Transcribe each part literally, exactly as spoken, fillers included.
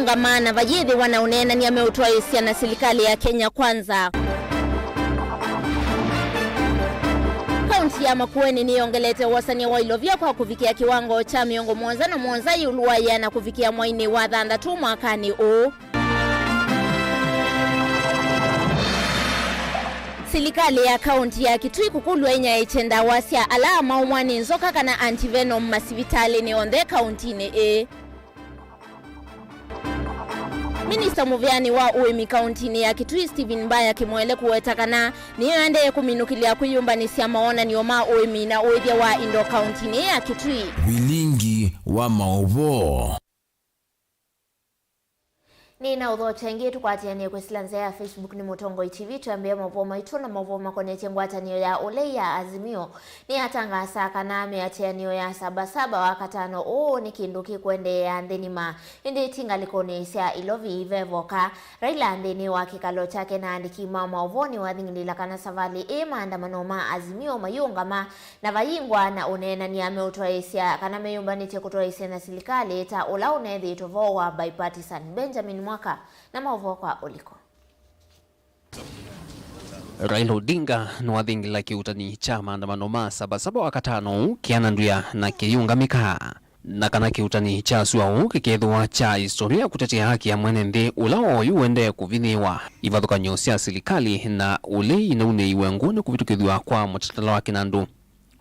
Mayĩũngama na vayĩthĩwa na ũneenany'a meũtwaĩĩsya na silikalĩ ya Kenya Kwanza. Kaunti ya Makueni nĩyongelete wosany'a wa ilovia kwa kũvikĩa kĩwango kya mĩongo mũonza na mũonza ĩũlũ wa ĩana kũvikĩa mwainĩ wa thanthatũ mwakanĩ ũũ. Silikalĩ ya kaunti ya Kitui kũkũlw'a ĩnyaĩĩkye ndawa sya ala amaũmwa nĩ nzoka kana antivenom masivitalĩnĩ onthe kauntinĩ ĩĩ. Minista mũveani wa ũĩmi kauntinĩ ya Kitui, Stephen Mbaya Kimwele, kũweta kana nĩyo ĩendee kũminũkĩlya kwĩyũmbanĩsya mawonany'o ma ũĩmi na ũĩthya wa indo kauntinĩ ya Kitui. Vilingi wa maũvoo. Nĩ na ũthokya ĩngĩ tũkwatĩanĩe kwĩsĩla nzĩa ya Facebook nĩ Mũtongoi T V. Twambĩe maũvoo maitũ na maũvoo makonetye ngwatanĩo ya ũlei ya Azimio. Nĩyatangaasa kana mĩatĩanĩo ya Saba Saba wa katano ũũ nĩ kĩndũ kĩkũendeea nthĩnĩ ma, ĩndĩ ti ngalĩkonĩ sya ilovi vevoka. Raila nthĩnĩ wa kĩkalo kyake na andĩki ma maũvoo nĩwathing'ĩlĩla kana savalĩ ĩĩ maandamano ma Azimio mayĩũngama na vayingwa na ũneenany'a meũtwaĩĩsya kana meyũmbanĩtye kũtwaĩĩsya na silikalĩ ta ũla ũneethĩĩtwe vo wa bipartisan. Benjamin Mwaka na maũvoo kwa ũliko. Raila Odinga nĩwathingĩla kĩuutani kya maandamano ma Saba Saba wa katano ũũ kĩanandw'a na kĩyĩũngamĩka, na kana kĩuutani kya sua ũũ kĩkethĩwa kya historia kũtetea haki ya mwene nthĩ ũla oyu ũendee kũvinyĩĩwa, ivathũkany'o sya silikalĩ na ũlei inaunĩiwe ngũnĩ kũvĩtũkĩthw'a kwa mũtalatala wa kĩnandũ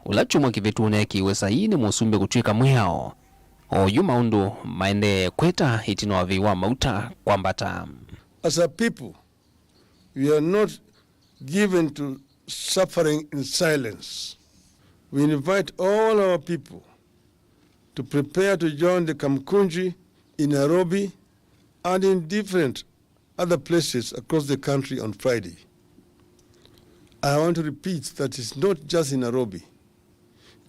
ũla kyumwa kĩvĩtu ũneekiwe saii nĩ mũsumbĩ kũtw'ĩka mwĩao. Oyu maũndũ maendee kwĩta ĩtina wa vĩi wa mauta kwambata. As a people, we are not given to suffering in silence. We invite all our people to prepare to join the Kamkunji in Nairobi and in different other places across the country on Friday. I want to repeat that it's not just in Nairobi.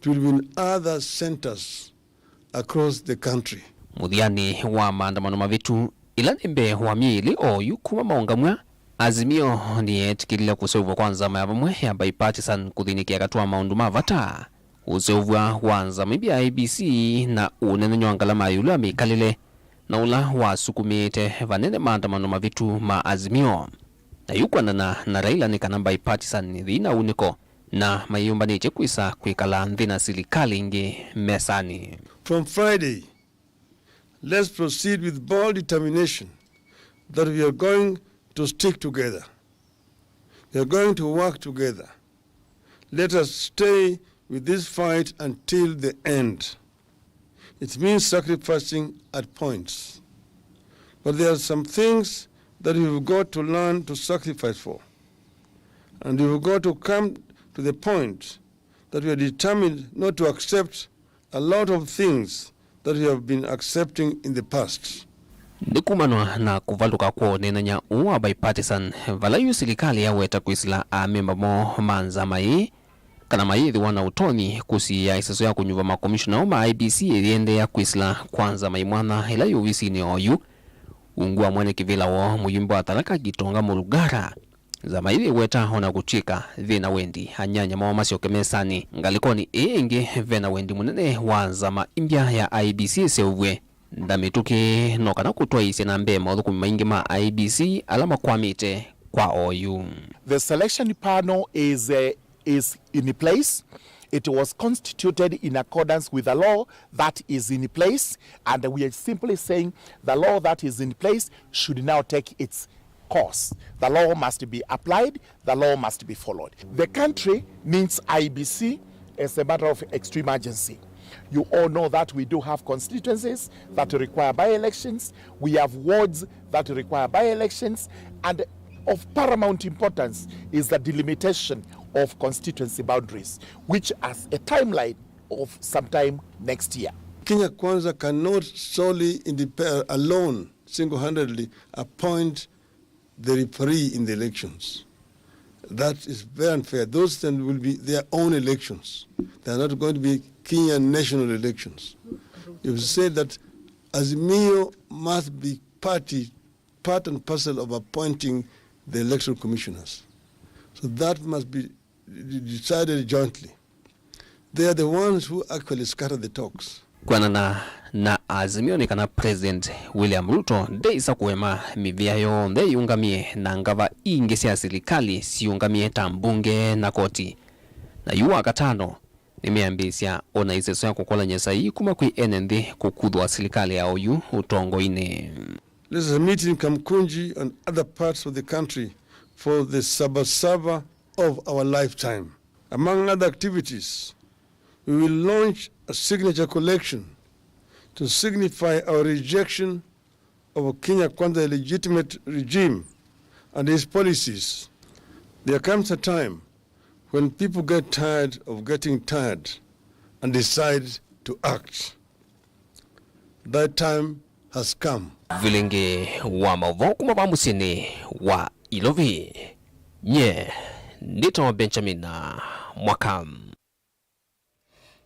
It will be in other centers across the country. Mũthyanĩ wa maandamano mavĩtu, ĩla nĩ mbee wa myei ĩlĩ oyu kuma maũngamw'a, Azimio nĩyeetĩkĩlile kũseũvw'a kwa nzama ya vamwe ya bipartisan kũthĩnĩkĩa katĩ wa maũndũ ma vata, ũseũvw'a wa nzama imbya I E B C na ũnenany'a wa ngalama ya ĩũlũ ya mĩkalĩle, na ũla wasukumĩĩte vanene maandamano mavĩtu ma Azimio. Na yu kwendana na Raila nĩ kana bipartisan yĩna ũnĩko na mayĩyũmbanĩtye kwĩsa kwĩkala nthĩ na silikalĩ ĩngĩ mesanĩ. From Friday, let's proceed with bold determination that we are going to stick together. We are going to work together. Let us stay with this fight until the end. It means sacrificing at points. But there are some things that we've got to learn to sacrifice for. And we've got to come to the point that we are determined not to accept a lot of things that we have been accepting in the past. Nĩ kumanwa na kũvalũka kwa ũneenany'a ũũ wa bipartisan, vala yu silikalĩ yaweta kwĩsĩla amemba moo ma nzama ĩĩ kana mayĩthĩwa na ũtonyi kũsiĩĩa ĩseso ya kũnyuva makomishona ao ma I E B C yĩendeea kwĩsĩla kwa nzama ĩ mwanya ĩla yĩ ovisinĩ oyu. Ungu wa mwene kĩvĩla woo, mũyumbe wa Tharaka Gitonga Mulugara, nzama ĩĩ yĩweta o na kũtw'ĩka yĩ na wendi anyanya moo masyoke mesanĩ. Ngalĩkonĩ ĩĩ ĩngĩ, ve na wendi mũnene wa nzama imbya ya I E B C ĩseũvw'e. Nda mĩtũkĩ no kana kũtwaĩĩsya na mbee maũthũkũmi maingĩ ma I E B C ala makwamĩte kwa oyu. The selection panel is, uh, is in place. It was constituted in accordance with the law that is in place, and we are simply saying the law that is in place should now take its course. The law must be applied, the law must be followed. The country needs I E B C as a matter of extreme urgency. You all know that we do have constituencies that require by-elections, we have wards that require by-elections, and of paramount importance is the delimitation of constituency boundaries, which has a timeline of sometime next year. Kenya Kwanza cannot solely indep-, alone, single-handedly appoint the referee in the elections. That is very unfair. Those then will be their own elections. They are not going to be Kenyan national elections. You've said that Azimio must be party, part and parcel of appointing the electoral commissioners. So that must be d-, decided jointly. They are the ones who actually scatter the talks. Kwanana Na Azimio nĩ kana President William Ruto ndeĩsa kũema mĩvĩa yonthe yĩũngamie na ngava ingĩ sya silikalĩ syĩũngamie ta mbunge na koti. Na yu Wakatano, nĩmeambĩĩsya o na ĩseso ya kũkolany'a saii kuma kwĩ ene nthĩ kũkuthwa silikalĩ ya oyu ũtongoinĩ. This is a meeting in Kamkunji and other parts of the country for the Saba Saba of our lifetime. Among other activities, we will launch a signature collection to signify our rejection of Kenya Kwanza illegitimate regime and his policies. There comes a time when people get tired of getting tired and decide to act. That time has come. Vilingi wa maũvoo kuma va mũsyĩnĩ wa Ilovi. Nye nĩtawa Benjamin Mwaka.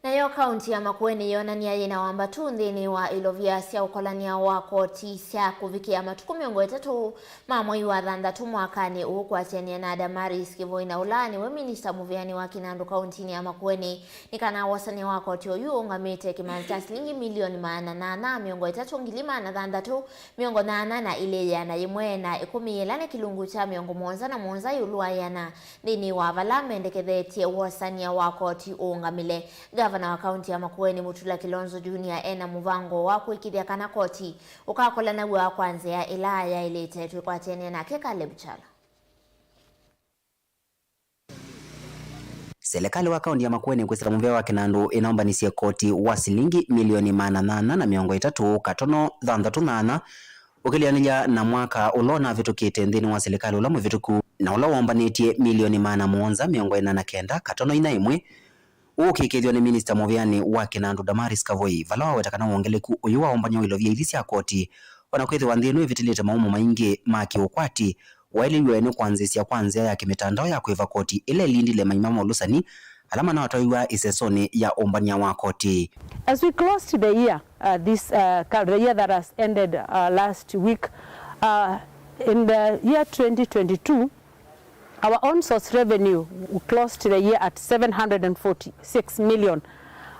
Nayo kaunti ya Makueni yonania yĩna wambatu nthĩnĩ wa ilovia sya ũkolany'a wa koti sya kũvikĩa matukũ mĩongo ĩtatũ ma mwei wa thanthatũ mwakanĩ ũũ, kũatĩanĩa na Damaris Kĩvũi, na ũla nĩwe minista mũvĩanĩ wa kĩnandũ kauntinĩ ya Makueni, nĩ kana wosany'a wa koti oyu ũũngamĩte kĩmanzi kya silingi milioni maana nyanya mĩongo ĩtatũ ngili maana thanthatũ mĩongo nyanya na ilĩ ĩana yĩmwe na ĩkũmi, yĩla nĩ kĩlungu kya mĩongo mũonza na mũonza ĩũlũ wa ĩana nthĩnĩ wa vala mendekethetye wosany'a wa koti ũũngamĩle. Ngavana wa kaunti ya Makueni, Mutula Kilonzo Junior, ena mũvango wa kũĩkĩĩthya kana koti ũkakolanaw'a kwa nzĩa ĩla yaĩlĩte. Twĩkwatĩanĩa nake Caleb Kyalo. Silikalĩ wa kaunti ya Makueni kwĩsĩla mũvĩa wa kĩnandũ ĩnaũmbanisye koti wa silingi milioni maana nyanya na mĩongo ĩtatũ katono thanthatũ nyanya, ũkĩlĩanĩlya na mwaka ũla ũnavĩtũkĩte nthĩnĩ wa silikalĩ ũla mũvĩtũku, na ũla waũmbanĩtye milioni maana mũonza mĩongo ĩna na kenda katono inya ĩmwe, ũũkĩĩkĩĩthw'a nĩ minista mũvĩanĩ wa kĩnandũ Damaris Kavũi, vala waweta kana wongeleku ũyũ wa ũmbany'a wa ilovia ithi sya koti, o na kwĩthĩwa nthĩ ĩno ĩvĩtĩlĩte maumo maingĩ ma kĩũkwati, waĩlĩw'e nĩ kwanzĩsya kwa nzĩa ya kĩmĩtandao ya kũĩva koti ĩla ĩlindile maima ma ũlũsani ala manatwaiwa ĩsesonĩ ya ũmbany'a wa koti. As we closed the year, uh, this, uh, cal-, the year that has ended, uh, last week, uh, in the year twenty twenty-two, our own source revenue closed the year at seven hundred and forty-six million,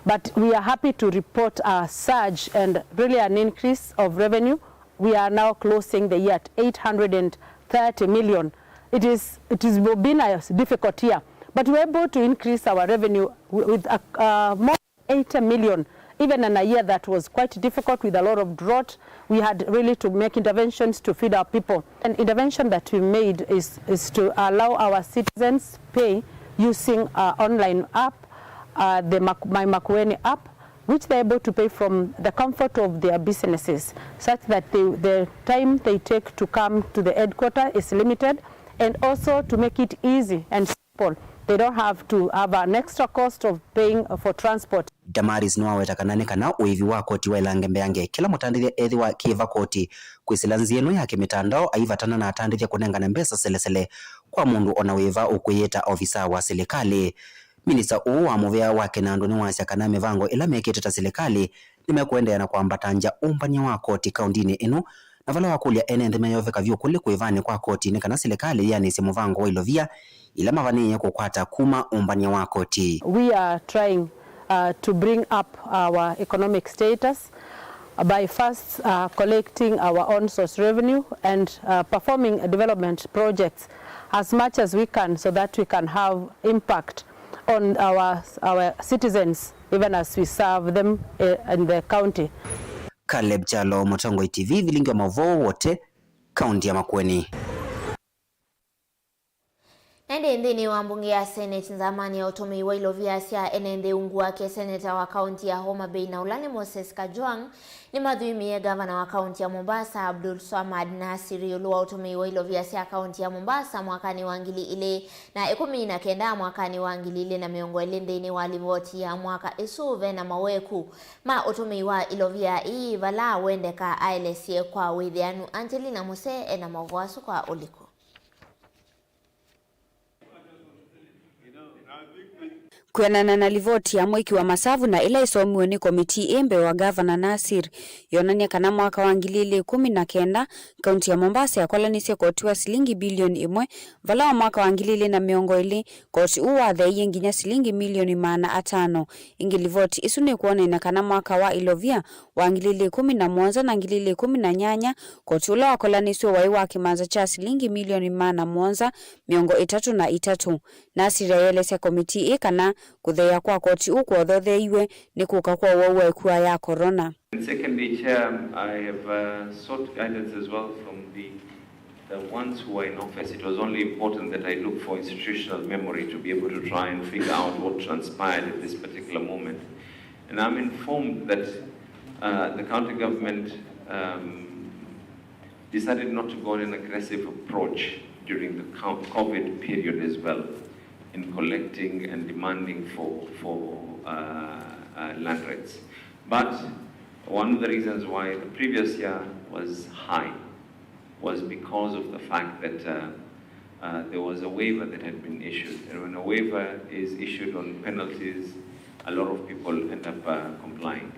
but we are happy to report a surge and really an increase of revenue. We are now closing the year at eight hundred and thirty million. It is, it has been a difficult year, but we were able to increase our revenue wi-, with a, uh, more eighty million, even in a year that was quite difficult with a lot of drought. We had really to make interventions to feed our people. An intervention that we made is, is to allow our citizens pay using our online app, uh, the Mak-, My Makueni app, which they're able to pay from the comfort of their businesses, such that they, the time they take to come to the headquarter is limited, and also to make it easy and people. They don't have to have an extra cost of paying for transport. Damaris nĩwaweta kana nĩ kana ũĩvi wa koti waĩlange mbeange, kĩla mũtandĩthya ethĩwa kĩva koti kwĩsĩla nzĩa ĩno ya kĩmĩtandao aivatana na atandĩthya kũnengane mbesa selesele kwa mũndũ o na wĩva ũkwĩyĩta ovisaa wa silikalĩ. Minista ũũ wa mũvĩa wa kĩnandũ nĩwasya kana mĩvango ĩla mekĩte ta silikalĩ nĩmekũendeea na kwambatangya ũmbany'a wa koti kauntinĩ ĩno, na vala wakũlya ene nthĩ meyoveka vyũ kũlĩ kũĩvanĩ kwa koti nĩ kana silikalĩ yĩanĩsye mũvango wa ilovia ila mavanĩĩe kũkwata kuma ũmbany'a wa koti. We are trying, uh, to bring up our economic status by first, uh, collecting our own source revenue and, uh, performing development projects as much as we can so that we can have impact on our, our citizens even as we serve them, uh, in the county. Caleb Kyalo, Mũtongoi T V, vilingi wa maũvoo wote, kaunti ya Makueni. Na ĩndĩ nthĩnĩ wa mbunge ya Senate, nzamanĩ ya ũtũmĩi wa ilovia sya ene nthĩ ungu wake seneta wa kaunti ya Homa Bay, na ũla nĩ Moses Kajwang', nĩmathwimĩe ngavana wa kaunti ya Mombasa, Abdul Swamad Nasir, ĩũlũ wa ũtũmĩi wa ilovia sya kaunti ya Mombasa mwakanĩ wa ngili ilĩ na ĩkũmi na kenda mwakanĩ wa ngili ilĩ na mĩongo ĩlĩ. Nthĩnĩ wa livoti ya mwaka ĩsu, ve na maweku ma ũtũmĩi wa ilovia ii, vala wendeka aelesye kwa wĩthĩanu. Angelina Muse ena maũvoo asu kwa ũliku. Kwĩanana na livoti ya mwĩki wa masavu na ĩla ĩsomiwe nĩ komitii ĩ mbee wa Ngavana Nasir, yonany'a kana mwaka wa ngili ili ikũmi na kenda, kaunti ya Mombasa yakwalanisye koti wa silingi bilioni ĩmwe, vala wa mwaka wa ngili ili na mĩongo ĩlĩ, koti ũũ watheeie nginya silingi milioni maana atano. Ĩngĩ, livoti ĩsu nĩkwonany'a kana mwaka wa ilovia wa ngili ili ikũmi na mũonza na ngili ili ikũmi na nyanya, koti ũla wakwalanisye waĩ wa kĩmanza kya silingi milioni maana mũonza mĩongo ĩtatũ na itatũ. Nasir ayelesya komitii ĩ kana kũtheea kwa koti ũũ kwothotheiwe nĩ kũka kwa ũwau wa ĩkua ya corona. And secondly, Chair, I have uh, sought guidance as well from the, the ones who are in office. It was only important that I look for institutional memory to be able to try and figure out what transpired at this particular moment. And I'm informed that uh, the county government um, decided not to go on an aggressive approach during the co- COVID period as well in collecting and demanding for, for uh, uh, land rates. But one of the reasons why the previous year was high was because of the fact that uh, uh, there was a waiver that had been issued. And when a waiver is issued on penalties, a lot of people end up uh, complying.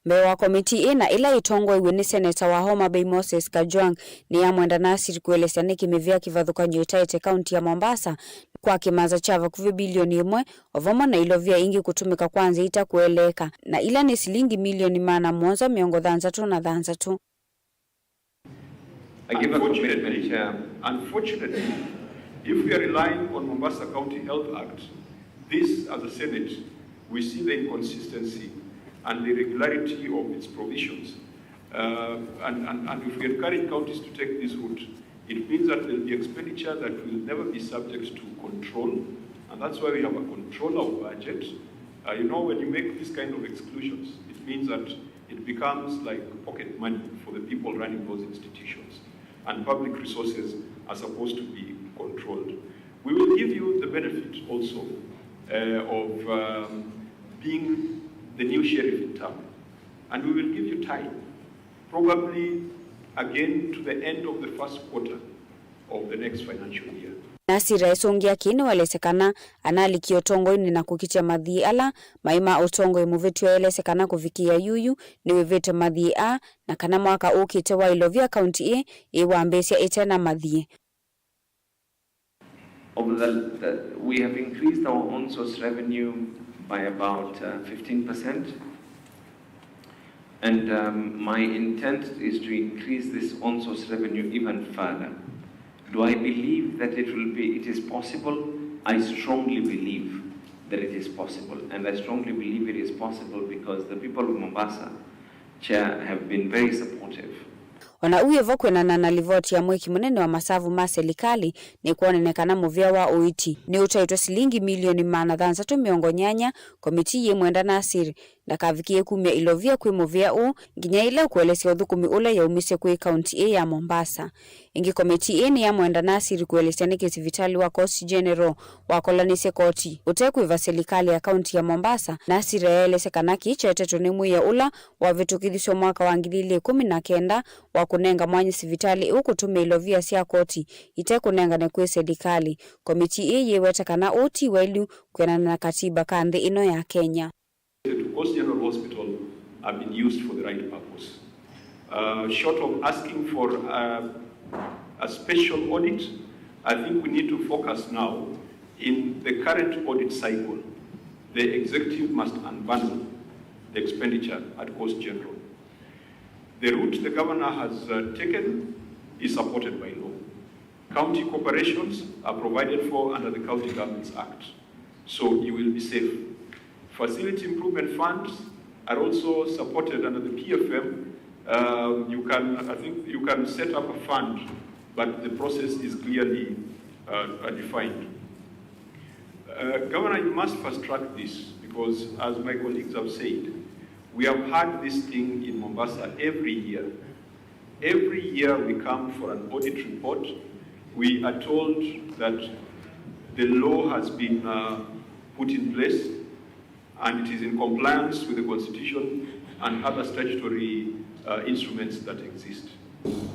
Mbee wa komitii ĩ na ĩla ĩtongoew'e nĩ seneta wa Homa Bay Moses Kajwang', nĩyamwenda Nasir kũelesya nĩkĩ mĩvĩa kĩvathũkany'o ĩtaĩte kaunti ya Mombasa kwa kĩmanza kya vakuvĩ bilioni ĩmwe, o vamwe na ilovia ingĩ kũtũmĩka kwa nzĩa itakũeleeka, na ila nĩ silingi milioni maana mũonza mĩongo thanthatũ na thanthatũ. I give a commitment, Chair. Unfortunately, if we are relying on Mombasa County Health Act, this, as a Senate, we see the inconsistency and the irregularity of its provisions. Uh, and, and, and if we encourage counties to take this route, it means that there will be expenditure that will never be subject to control, and that's why we have a controller of budget. Uh, you know, when you make this kind of exclusions, it means that it becomes like pocket money for the people running those institutions, and public resources are supposed to be controlled. We will give you the benefit also uh, of um, being the new sheriff in town, and we will give you time, probably again to the end of the first quarter of the next financial year. Nasir aisũngĩa kĩĩ nĩwaelesya kana analikie ũtongoinĩ na kũkitya mathiĩ ala maĩ ma ũtongoi mũvĩtu. Aelesya kana kũvikĩĩa yuyu nĩwĩvĩte mathiĩ aa, na kana mwaka ũkĩte wa ilovia kaunti ĩĩ ĩwambĩĩsya ĩte na mathiĩ. Over the, the, we have increased our own source revenue by about uh, fifteen percent. And um, my intent is to increase this own source revenue even further. Do I believe that it will be, it is possible? I strongly believe that it is possible. And I strongly believe it is possible because the people of Mombasa, Chair, have been very supportive. O na ũu wĩ vo, kwĩanana na livoti ya mwĩki mũnene wa masavu ma selikalĩ, nĩkwonany'a kana mũvĩa wa ũiiti nĩũtaĩtwe silingi milioni maana thanthatũ mĩongo nyanya, komitii yĩmwenda Nasir ndakavikĩe kumya ilovia kwĩ mũvĩa ũũ nginya yĩla ũkũelesya ũthũkũmi ũla yaumisye kwĩ kaunti ĩĩ ya Mombasa. Ĩngĩ, komitii ĩĩ nĩyamwenda Nasir kũelesya nĩkĩ sivitalĩ wa Coast General wakolanisye koti ũte kwĩva selikalĩ ya kaunti ya Mombasa. Nasir aelesya kana kĩĩ kyetetwe nĩ mwĩao ũla wavĩtũkĩthisye mwaka wa ngili ili ikũmi na kenda wa kũnenga mwanya sivitalĩ ĩũ kũtũmĩa ilovia sya koti ite kũnengane kwĩ selikalĩ. Komitii ĩĩ yĩweta kana ũũ ti waĩlu kwĩanana na katiba ka nthĩ ĩno ya Kenya. To Coast General Hospital have been used for the right purpose. Uh, short of asking for a, a special audit, I think we need to focus now in the current audit cycle. The executive must unbundle the expenditure at Coast General. The route the governor has uh, taken is supported by law. County corporations are provided for under the County Governments Act, so you will be safe. Facility improvement funds are also supported under the P F M. Um, you can, I think, you can set up a fund, but the process is clearly uh, uh, defined. Uh, Governor, you must fast track this because, as my colleagues have said, we have had this thing in Mombasa every year. Every year we come for an audit report. We are told that the law has been uh, put in place and it is in compliance with the constitution and other statutory uh, instruments that exist.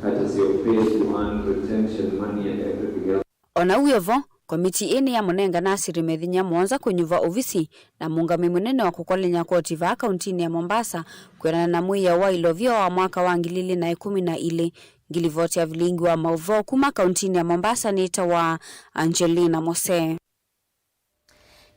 That is your pay to earn retention money and everything else. O na ũu wĩ vo, Komiti ĩĩ nĩyamũnenga Nasiri mĩthenya mũonza kũnyuva ovisi na mũũngamĩi mũnene wa kũkolany'a koti vaa kauntinĩ ya Mombasa kwĩanana na mwĩao wa ilovia wa mwaka wa ngili ilĩ na ĩkũmi na ilĩ. Ngilivoti ya vilingi wa maũvoo kuma kauntinĩ ya Mombasa nĩtawa Angelina Mose.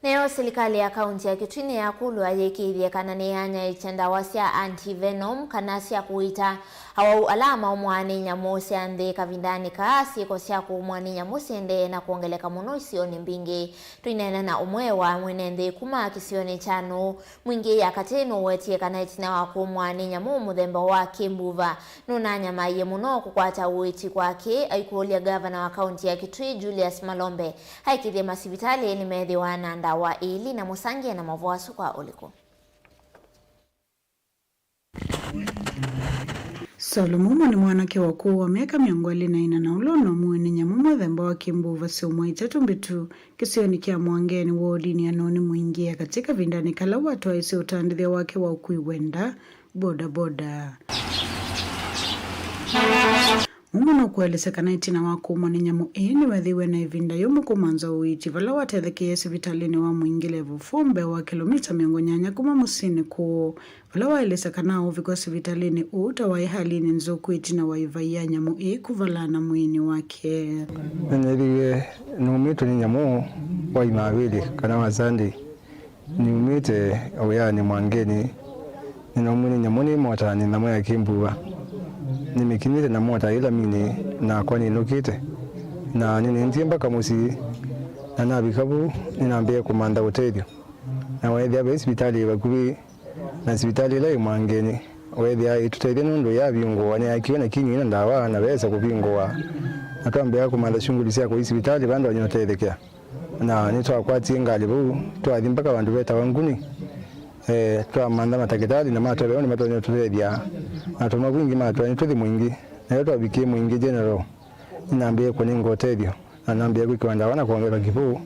Nayo silikalĩ ya kaunti ya Kitui nĩyakũlw'a yĩkĩĩthye kana nĩyanyaĩĩkya ndawa sya anti-venom kana sya kũita awau ala maumwa nĩ nyamũ sya nthĩ kavindanĩ kaa. Syĩko sya kũumwa nĩ nyamũ syĩendee na kwongeleka mũno isionĩ mbingĩ. Tũineena na ũmwe wa mwene nthĩ kuma kĩsionĩ kya Nũũ Mwingĩ ya Katĩ nũwetie kana ĩtina wa kũumwa nĩ nyamũ mũthemba wa kĩmbuva, nũnanyamaie mũno kũkwata ũiiti kwake, aikũlya ngavana wa kaunti ya Kitui, Julius Malombe, aĩkĩĩthye masivitalĩ nĩmethĩwa na ndawa ĩĩ. Lina Mũsangie na maũvoo asu kwa ũliku. Solomo nĩ mwanake wa ũkũũ wa myaka mĩongo ĩlĩ na ĩna na ũla ũnaumwe nĩ nyamũ mũthemba wa kĩmbuva syũmwa itatũ mbĩtu kĩsionĩ kya Mwangeni wodinĩ ya Nũũ Mwingĩ ya Katĩ kavindanĩ kala watwaĩĩsye ũtandĩthya wake wa ũkui wenda boda boda. Ũmwe nũkũelesya kana ĩtina wa kũumwa nĩ nyamũ ĩĩ nĩwethĩiwe na ĩvinda yũmũ kũmanza ũiiti vala watethekeie sivitalĩnĩ wa Mwingĩ Level four mbee wa kĩlomita mĩongo nyanya kuma mũsyĩnĩ kũũ, vala waelesya kana ũvikwa sivitalĩnĩ ũũ ta waĩ halinĩ nzũku ĩtina wa ĩvai ya nyamũ ĩĩ kũvalana mwĩĩnĩ wake. Nĩnĩthĩie nũmĩtwe nĩ nyamũ wa Imavĩlĩ kana wa Sunday. Niumĩte wĩanĩ Mwangeni, nĩnaumw'e nĩ nyamũ nĩ mota nĩ nyamũ ya kĩmbuva. Nĩmĩkinyĩte na mota yĩ laminĩ nakwa nĩnũkĩte, na nĩnendie mbaka mũsyĩ, na navika vu nĩnambĩĩe kũmantha ũtethyo, na weethĩa ve sivitalĩ vakuvĩ na sivitalĩ ĩla yĩ Mwangeni. Weethĩa ĩtũtethya nũndũ yavingũwa nĩyakiwe na kinyi na ndawa na veesa kũvingũwa, na twambĩĩa kũmantha syunguli sya kũthi sivitalĩ va ndonya ũtethekea. Na nĩtwakwatie ngalĩ vau, twathi mpaka vandũ vetawa Nguni. Eh, twamantha matakĩtalĩ na matwĩa ve ũndũ matonya ũtũtethya. Na tũma kwingĩ matwĩa nĩtũthi Mwingĩ. Na ĩla twavikie Mwingĩ General, nĩnambĩĩe kũnengwa ũtethyo, na nambĩĩa kwĩkĩwa ndawa na kwongelwa kĩvũ,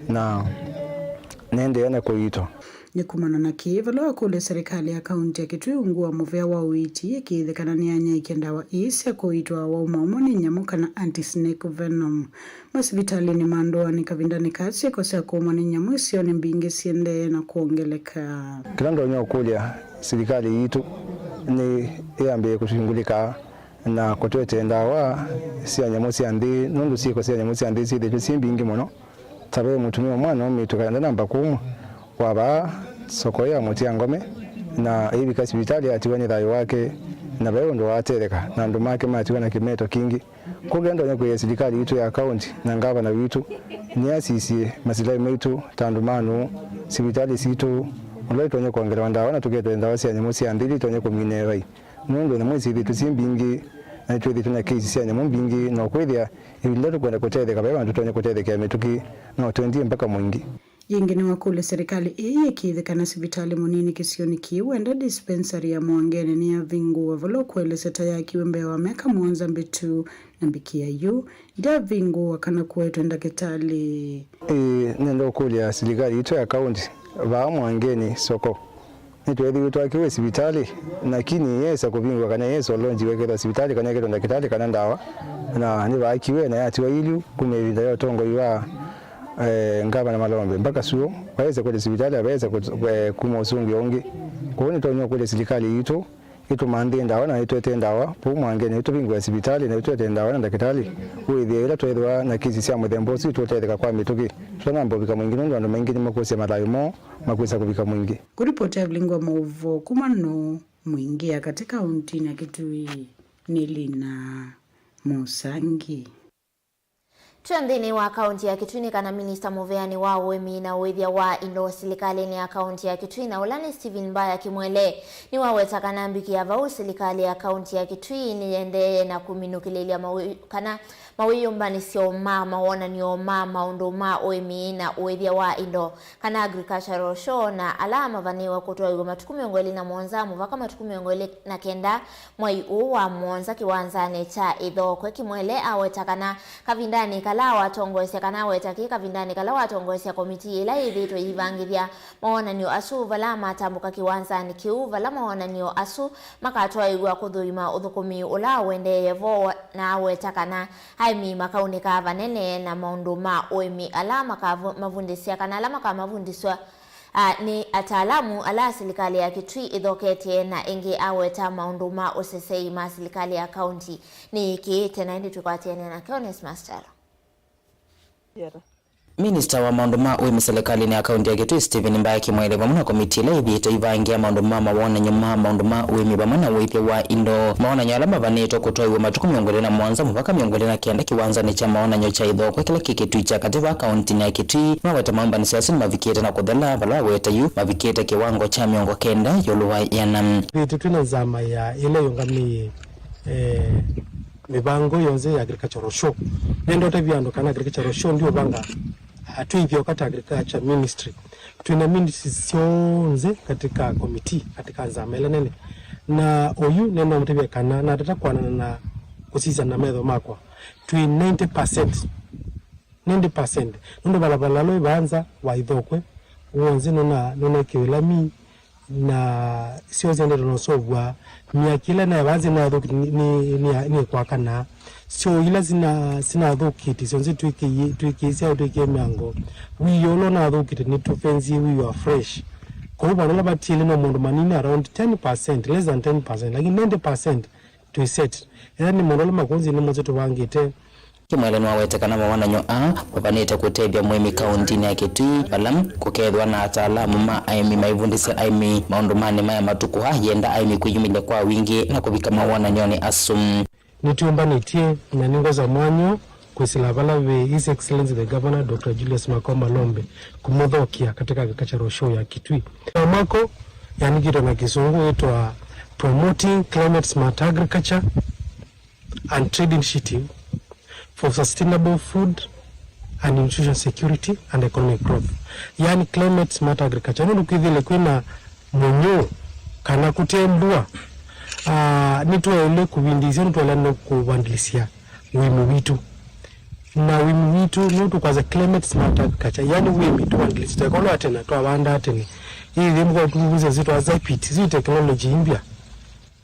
na nĩendeea na kũiitwa. Nĩ kumana na kĩĩ, vala wakũlya serikali ya kaunti ya Kitui ungu wa mũvea wa ũiiti, ĩkĩĩthye kana nĩyanyaĩĩkya ndawa ii sya kũiitwa awau maumwa nĩ nyamũ kana anti-snake venom. Masivitalĩnĩ ma ndũanĩ kavindanĩ kaa, syĩko sya kũumwa nĩ nyamũ isionĩ mbingĩ siendee na kwongeleka. Kĩla ndonya ũkũlya silikalĩ yitũ nĩ ĩambĩĩe kũsungulĩka na kũtũetee ndawa sya nyamũ sya nthĩ, nũndũ syĩko sya nyamũ sya nthĩ syĩthĩĩtwe syĩ mbingĩ mũno. Ta ve mũtumĩa ũmwe na mwana ũmĩtũ kana ndanamba kumwa wa vaa soko ya Mũtia Ngome, na ĩivika sivitalĩ atiwa nĩ thayũ wake, na ve ũndũ watetheka, na andũ make matiwa na kĩmeto kingĩ. Kwoou ndonya kwĩa silikalĩ yitũ ya kaunti na ngavana witũ nĩasisye masilaĩ maitũ ta andũ ma nũũ, sivitalĩ sitũ, ũla itonya kwongelewa ndawa na tũketee ndawa sya nyamũ sya nthĩ ila itonya kũmina ĩvai, nũndũ nyamũ isu syĩthĩĩtwe syĩ mbingĩ, na nĩtwĩthĩĩtwe na kesi sya nyamũ mbingĩ, na ũkwĩthĩa ĩvinda tũkwenda kũtetheka, ve vandũ tũtonya kũtethekea mĩtũkĩ, no tũendie mpaka Mwingĩ. Yĩngĩ nĩwakũlya serikali ĩĩ yĩkĩĩthye kana sivitalĩ mũnini kĩsionĩ kĩĩ wenda dispensary ya Mwangeni nĩyavingũwa, vala ũkũelesya ta yakiwe mbee wa myaka mũonza mbĩtu, na mbikĩa yu, ndyavingũwa kana kũetwe ndakĩtalĩ. Ĩĩ, nenda ũkũlya silikalĩ yitũ ya kaunti, vaa Mwangeni soko nĩtweethĩiwe twakiwe sivitalĩ, lakini yesa kũvingũwa kana yesa ũlonjiwe kethwa sivitalĩ kana ĩketwe ndakĩtalĩ kana ndawa, na nĩvaakiwe na yatiwa ilyu kuma ĩvinda ya ũtongoi wa, eh, ngavana Malombe mpaka suo, vaesa kwete sivitalĩ, vaesa kũt-, eh, kuma ũsũngĩo ũngĩ. Kwoou nĩtonya ũkũlya silikalĩ yitũ ĩtũmanthĩe ndawa na ĩtũetee ndawa vau Mwangeni, ĩtũvingũe sivitalĩ na ĩtũetee ndawa na ndakĩtalĩ, wĩthĩe ĩla tweethĩwa na kesi sya mũthemba ũsu ĩtũtetheka kwa mĩtũkĩ. Tũtanamba ũvika Mwingĩ nũndũ andũ maingĩ nĩmakũsya mathayũ moo makwĩsa kũvika Mwingĩ. Kũripoti ya vilingi wa maũvoo kuma Nũũ Mwingĩ ya Katĩ kauntinĩ ya Kitui nĩ Lina Mũsangi. Twĩ nthĩnĩ wa kaunti ya Kitui nĩ kana minista mũveani wa ũĩmi na ũĩthya wa indo silikalĩnĩ ya kaunti ya Kitui, na ũla nĩ Stephen Mbaya Kimwele, nĩwaweta kana mbikĩa vau silikalĩ ya kaunti ya Kitui nĩyendee na kũminũkĩlĩlya mawĩ-, kana mawĩyũmbanĩsyo ma mawonany'o ma maũndũ ma ũĩmi na ũĩthya wa indo, kana agricultural show, na ala mavanĩĩwe kũtwaĩw'a matukũ mĩongo ĩlĩ na mũonza mũvaka matukũ mĩongo ĩlĩ na kenda mwai ũũ wa mũonza kĩwanzanĩ kya Ĩthokwe. Kimwele aweta kana kavindanĩ kala Vala watongoesya kana aweta kĩĩ kavindanĩ kala watongoesya komitii ĩla yĩthĩĩtwe yĩivangĩthya mawonany'o asu vala matambũka kĩwanzanĩ kĩu vala mawonany'o asu makatwaĩw'a kũthũima ũthũkũmi ũla ũendeeye vo na aweta kana aĩmi makaunĩkaa vanene na maũndũ ma ũĩmi ala makavundĩsya kana ala makamavundĩsya nĩ ataalamu ala silikalĩ ya Kitui ĩthoketye na ĩngĩ aweta maũndũ ma ũsesei ma silikalĩ ya kaunti nĩyĩkĩĩte na ĩndĩ twĩkwatĩanĩa nake Onesmus Kyalo. Minista wa maũndũ ma ũĩmi silikalĩnĩ ya kaunti ya Kitui, Stephen Mbae Kimwaile, vamwe na komitii ĩla ĩthĩĩtwe ĩivangĩa maũndũ ma mawonany'o ma maũndũ ma ũĩmi vamwe na ũĩthya wa indo. Mawonany'o ala mavanĩtwe kũtwaĩw'a matukũ mĩongo ĩlĩ na mũonza mũvaka mĩongo ĩlĩ na kenda kĩwanzanĩ kya mawonany'o kya Ithokwe kĩla kĩ Kitui kya katĩ vaa kauntinĩ ya Kitui. Maweta maũmbanĩsyo asu nĩmavikĩte na kũthela, vala aweta yu mavikĩte kĩwango kya mĩongo kenda ĩũlũ wa ĩana. Twĩtũ twĩna nzama ya ĩla yĩũngamĩe, eh, mĩvango yonthe ya agricultural show. Nenda ũtavya andũ kana agricultural show ndio vanga, ah, twĩ Ithyoka ta agriculture ministry. Twĩna ministries syonthe katika committee, katika nzama ĩla nene. Na ũyu nenda mũtavya kana natata kwanana na kũsisya na metho makwa. Twĩ ninety percent. Ninety percent. Nũndũ valala ĩla ĩvanza wa Ithokwe wonze nũna, nũna kĩũlami, na syonthe ndeto nosovwa. Myaki ĩla naĩ vanza nĩyathũkĩte nĩ, nĩ, nĩ, nĩ kwakana. Syo ila sina, sinathũkĩte, syonthe twĩkĩie, twĩkĩisya au twĩkĩe mĩango. Wĩoo ũla ũnathũkĩte nĩtũfenzie wĩoo fresh. Kwoou vandũ vala vatiele no maũndũ manini, around ten percent, less than ten percent, lakini ninety percent twĩ set. Ethĩwa nĩ maũndũ ala makũnzie nĩ mose tũvangĩte. Kimwaile nĩwawete kana mawonany'o aa mavanĩte kũtethya mũĩmi kauntinĩ ya Kitui, vala kũkethĩwa na ataalamu ma aĩmi maivundĩsya aĩmi maũndũ ma nĩma ya matukũ aa, yenda aĩmi kwĩyumĩlya kwa wingĩ na kũvika mawonany'onĩ asu. Nĩtwĩũmbanĩtye na nĩngwosa mwanya ũũ kwĩsĩla vala ve His Excellency the Governor Doctor Julius Makau Malombe kũmũthokea katika agricultural show ya Kitui. Mwako yaandĩkĩtwe na Kĩsũngũ wĩtwa Promoting Climate Smart Agriculture and Trade Initiative for Sustainable Food and Nutrition Security and Economic Growth, yani Climate Smart Agriculture. Nũndũ kwĩthĩle kwĩna mũnyũ kana kũte mbua, ah, nĩtwaĩle kũvindĩĩsya, nĩtwaĩle nĩ kũvandĩlĩsya ũĩmi witũ. Na ũĩmi witũ nĩũ tũkwasya Climate Smart Agriculture, yani ũĩmi tũvandĩlĩsya tũekolo atena, twavanda atene. Ĩĩ, thĩ mũka ũtungũsya syĩtwa za pit, zi technology imbya.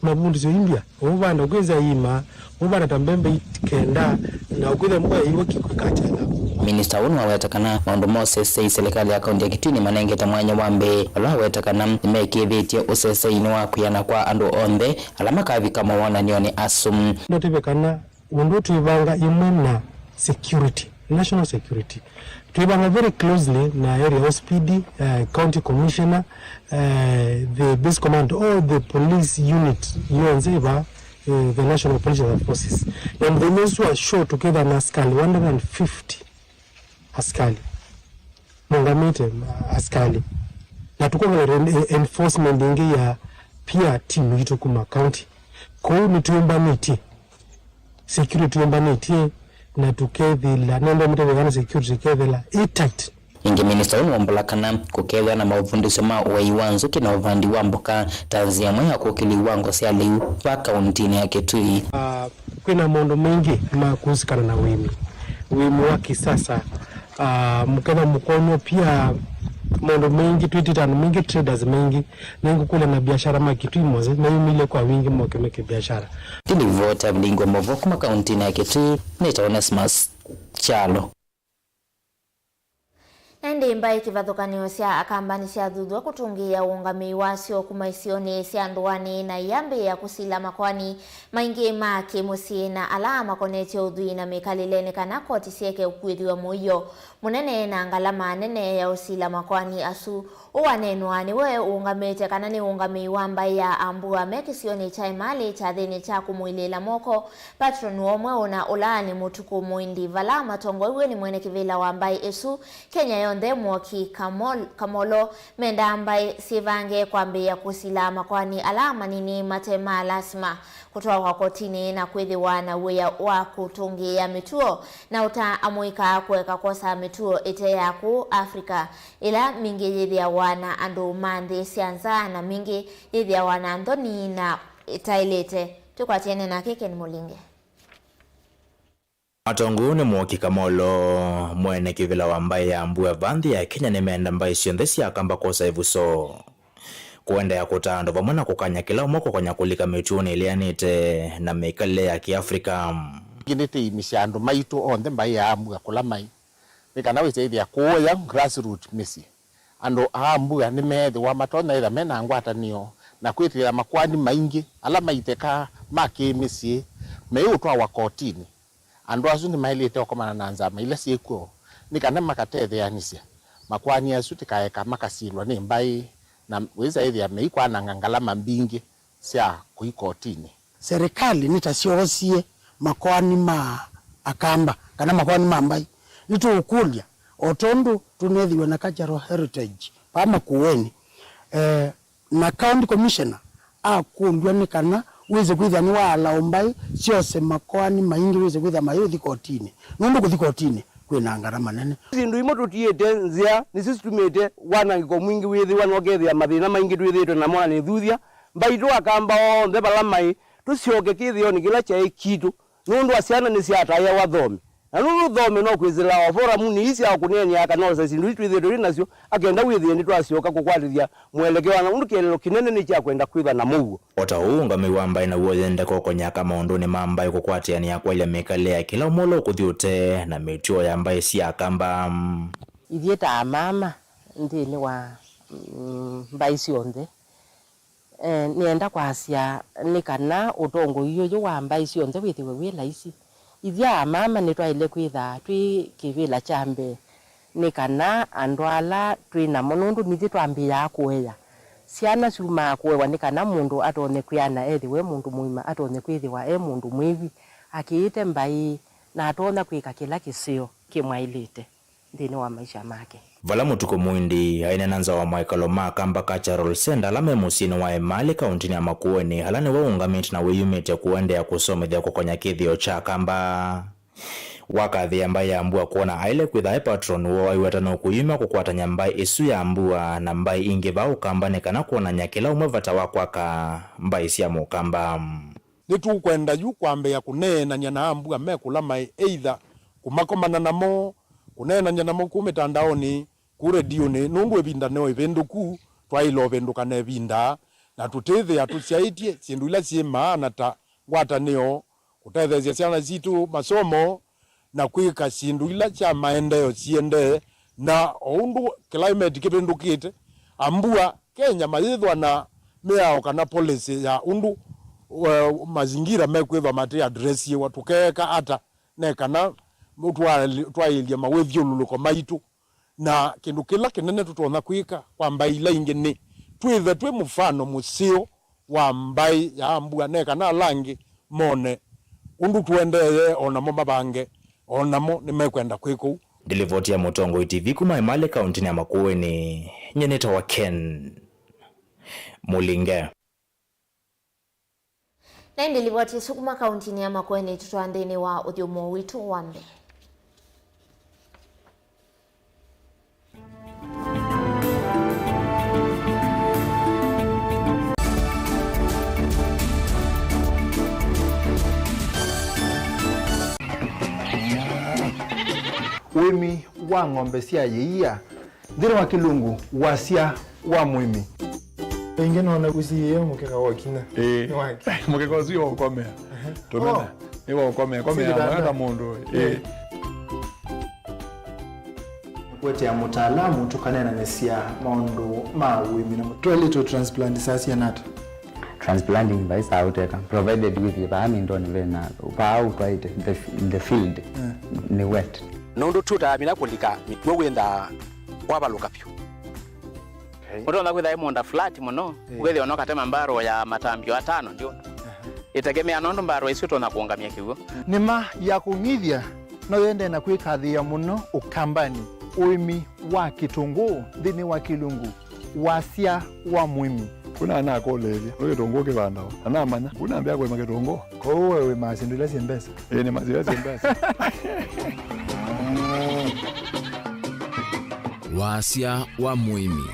Mavundĩsyo imbya, ũvanda ũkwĩnza iima, ũvanda ta mbembe kenda, na ũkwĩthĩa mũka yaiwa kĩkw'ĩ ka kyana. Minista ũũ nĩwaweta kana maũndũ ma ũsesei silikalĩ ya kaunti ya Kitui nĩmanengete mwanya wa mbee, vala waweta kana nĩmekĩĩthĩtye ũseseinĩ wa kwĩana kwa andũ onthe ala makavika mawonany'onĩ asu. Ndatĩve kana ũndũ twĩvanga ĩmwe na security, national security. Twĩvanga very closely na area O C P D, eh, county commissioner, eh, the base command, all the police unit yonthe ĩva, eh, the National Police Forces. Na mũthenya ũsu wa show tũkethĩwa na asikali one hundred and fifty asikali. Maũngamĩte, ma-, asikali. Na tũkongela re-, e-, enforcement ĩngĩ ya peer team yitũ kuma county. Kwoou nĩtwĩũmbanĩtye. Security yũmbanĩtye na tũkethĩla, nenda mũtethyo kana security ĩkethĩla ĩ tight. Ĩngĩ, minista ũũ nĩwaumbũla kana kũkethĩwa na maũvundĩsyo ma ũei wa nzũkĩ na ũvandi wa mboka ta nzĩa ĩmwe ya kũkĩlya iwango sya lĩu va kauntinĩ ya Kitui. Ah, kwĩna maũndũ maingĩ ma kũsikana na ũĩmi, ũĩmi wa kisasa, ah, mũkethwa mũkonwa pia maũndũ maingĩ, twĩtĩte andũ maingĩ, traders maingĩ, na ngũkũlya na biashara ma Kitui mose meyumĩlye kwa wingĩ moke meke biashara. Ĩndĩ livoti ya vilingwa mavo kuma kauntinĩ ya Kitui nĩ ta Onesmus Kyalo. Na ĩndĩ mbaĩ kĩvathũkanĩo sya Akamba nĩsyathuthw'a kũtũngĩĩa ũũngamĩi wasyo kuma isionĩ sya ndũanĩ na iyambĩĩa kũsila makoani maingĩ ma kĩ-mũsyĩ na ala makonetye ũthwii na mĩkalĩle nĩ kana koti syeke ũkuĩthw'a mũio mũnene na ngalama nene ya ũsila makoani asu. Ũũ waneenwa nĩwe ũũngamĩte kana nĩ ũũngamĩi wa mbaĩ ya Ambua me kĩsionĩ kya Emali kyathĩnĩ kya kũmũilĩĩla moko patron wa ũmwe ũna ũla nĩ Mũtukũ Mũindi, vala matongoew'e nĩ mwene kĩvĩla wa mbaĩ ĩsu Kenya yonthe, Mwoki Kamol-, Kamolo, mendaa mbaĩ syĩvange kwambĩĩa kũsila makoani ala manini mate ma lasima kũtwawa kotinĩ na kwĩthĩwa na wĩa wa kũtũngĩĩa mĩtuo na ũta amũika kũeka kwosa mĩtuo ĩte ya kũũ Africa, ĩla mingĩ yĩthĩawa na andũ ma nthĩ sya nza na mingĩ yĩthĩawa na nthoni na ĩtaĩlĩte. Twĩkwatĩane nake Ken Mũlinge. Atongoesye nĩ Mwoki Kamolo, mwene kĩvĩla wa mbaĩ ya Mbua va nthĩ ya Kenya, nĩmeenda mbaĩ syonthe sya Akamba kwosa ĩvuso, kũendeea kũtaa andũ vamwe na kũkany'a kĩla ũmwe kũkonya kũlika mĩtuonĩ ĩleanĩte na mĩkalĩle ya Kĩafrika. Ĩngĩ nĩtĩimĩsya andũ maitũ onthe mbaĩ ya Mbua kũla maĩ, nĩ kana wĩse ĩthĩa kũũya grassroot mĩsyĩ. Andũ a Mbua nĩmeethĩwa matonya ĩtha me na ngwatanĩo na kwĩtĩkĩla makoani maingĩ ala maitheka ma kĩ-mĩsyĩ meũtwawa kotinĩ. Andũ asu nĩmaĩlĩte ũkomana na nzama ila syĩ kw'o nĩ kana makatetheanĩsya makoani asu tĩkaeka makasilwa nĩ mbaĩ na wĩsa ĩthĩa meikwananga ngalama mbingĩ sya kũi kotinĩ. Serikali nĩtasyoosie makoani ma Akamba kana makoani ma mbaĩ. Nĩtũũkũlya, o tondũ tũneethĩiwe na cultural heritage vaa Makueni, eh, na county commissioner akũlw'a nĩ kana wĩse kwĩthĩa nĩwaalaũ mbaĩ syose makoani maingĩ wĩse kwĩthĩa mayĩũthi kotinĩ, nũndũ kũthi kotinĩ kwĩ na ngarama nene. Syĩndũ imwe tũtiĩte nzĩa nĩsyo situmĩte wanangĩko mwingĩ wĩthĩwa, na ũkethĩa mathĩna maingĩ twĩthĩĩtwe namo na nĩthuthya. Mbaitũ Akamba onthe vala maĩ, tũsyoke kĩthĩonĩ kĩla kyaĩ kitũ, nũndũ wa syana nĩsyataĩawa thome. Na nũndũ thome no kwĩsĩla o foramunĩ ii sya kũneenea kana osa syĩndũ ii twĩthĩĩtwe twĩ nasyo, akenda wĩthĩe nĩtwasyoka kũkwatĩthya mũelekeo, na nũndũ kĩeleelo kĩnene nĩ kya kwenda kwĩthwa na mũuo. O ta ũu, ũngamĩi wa mbaĩ naw'o ũyendeka ũkonyaka maũndũnĩ ma mbaĩ kũkwatĩanĩa kwaĩlya mĩkalĩle ya kĩla ũmwe ũla ũkũthi ũtee na mĩtuo ya mbaĩ sya Akamba. Ithyĩ ta amama nthĩnĩ wa, mm, mbaĩ syonthe, eh, nĩenda kwasya nĩ kana ũtongoi ũyũ wa mbaĩ syonthe wĩthĩwe wĩ laisi. Ithyĩ amama nĩtwaĩle kwĩthaa twĩ kĩvĩla kya mbee nĩ kana andũ ala twĩ namo, nũndũ nithyĩ twambĩĩaa kũea. Syana syumaa kũewa nĩ kana mũndũ atonye kwĩana ethĩwe e mũndũ mũima, atonye kwĩthĩwa e mũndũ mwĩvi, akĩĩte mbaĩ, na atonya kwĩka kĩla kĩseo kĩmwaĩlĩte nthĩnĩ wa maisha make. Vala Mũtukũ Mũindi aineena nza wa mawĩkalo ma Akamba Cultural Centre ala me mũsyĩnĩ wa Emali, kaũntĩnĩ ya Makueni, ala nĩwe ũũngamĩte na wĩyumĩtye kũendeea kũsomethya kũkonya kĩthĩo kya Akamba, wakathĩĩa mbaĩ ya Mbua kwona aĩle kwĩtha e patron woo aiweta nũkwĩyumya kũkwatany'a mbaĩ ĩsu ya Mbua na mbaĩ ingĩ vaa Ũkambanĩ kana kwonany'a kĩla ũmwe vata wa kwaka mbaĩ sya Mũkamba. Nĩtũkwenda yu kwambĩĩa kũneenany'a na Ambua me kũla maĩ, either kũmakomana namo, kũneenany'a namo kũu mĩtandaonĩ, kũu redionĩ, nũndũ ĩvinda no ĩvĩndũku, twaĩle ũvĩndũka na ĩvinda, na tũtĩthĩa tũsyaĩtye syĩndũ ila syĩ maana ta ngwatanĩo, kũtetheesya syana sitũ masomo, na kwĩka syĩndũ ila sya maendeeo siendee, na o ũndũ climate kĩvĩndũkĩte, Ambua Kenya mayĩthwa na mĩao kana policy ya ũndũ, eh, mazingira mekwĩthwa matĩ addressiwa, tũkeeka ata ne kana twa-, twaĩlye mawĩthyũlũlũko maitũ? Na kĩndũ kĩla kĩnene tũtonya kwĩka kwa mbaĩ ila ingĩ nĩ twĩthe twĩ mũfano mũseo wa mbaĩ ya Ambua, ne kana ala angĩ mone ũndũ tũendee, o namo mavange, o namo nĩmekwenda kwĩka ũu. Ndilivoti ya Mũtongoi T V kuma Emali, kaũntĩnĩ ya Makueni, nyie nĩtawa Ken Mũlinge. Na ĩndĩ livoti ĩsu kuma kaũntĩnĩ ya Makueni ĩtũtwaa nthĩnĩ wa ũthyũmũo witũ wa mbee. Ũĩmi wa ng'ombe sya yĩia nthĩnĩ wa Kĩlungu, wasya wa mũĩmi. Ĩngĩ nona ũsiĩĩe mũkeka wa kinya. Ĩĩ. Nĩ wake. Mũkeka ũsu nĩ wa ũkomea. Tũmena. Oh. Nĩ wa ũkomea. Komea. Singitanda. Mwana mũndũ. Ĩĩ. Ĩĩ. Kũetea mũtaalamu tũkaneenanĩsya maũndũ ma ũĩmi na mũ-, twaĩlĩtwe transplant saa siana ata? Transplanting vai saa ũteka, provided wĩthĩe vaa mĩndonĩ vena, vaa ũtwaĩte, the, the field, eh, nĩ wet. Nũndũ tũtamina kũlika mĩtwe wĩnthaa wavalũka vyũ. Okay. Ũtonya kwĩtha ĩ mũũnda flat mũno, eh, ũkethĩa ona ũkatema mbarũ ya matambio atano ndio. Aha. Ĩtegemea nũndũ mbarũ isu ũtonya kũũngamya kĩw'ũ. Nĩma ya kũng'ithya no yendee na kwĩkathĩĩa mũno Ũkambanĩ, ũĩmi wa kĩtũngũũ nthĩnĩ wa Kĩlungu, wasya wa mũĩmi. Kuna anakũlĩĩlya, nĩ kĩtũngũũ kĩvandawa? Na namanya, kuna ambĩa kũĩma kĩtũngũũ. Kwoou we wĩmaa syĩndũ ila syĩ mbesa? Ĩĩ, nĩmaa syĩndũ ila syĩ mbesa. Wasya wa mũĩmi.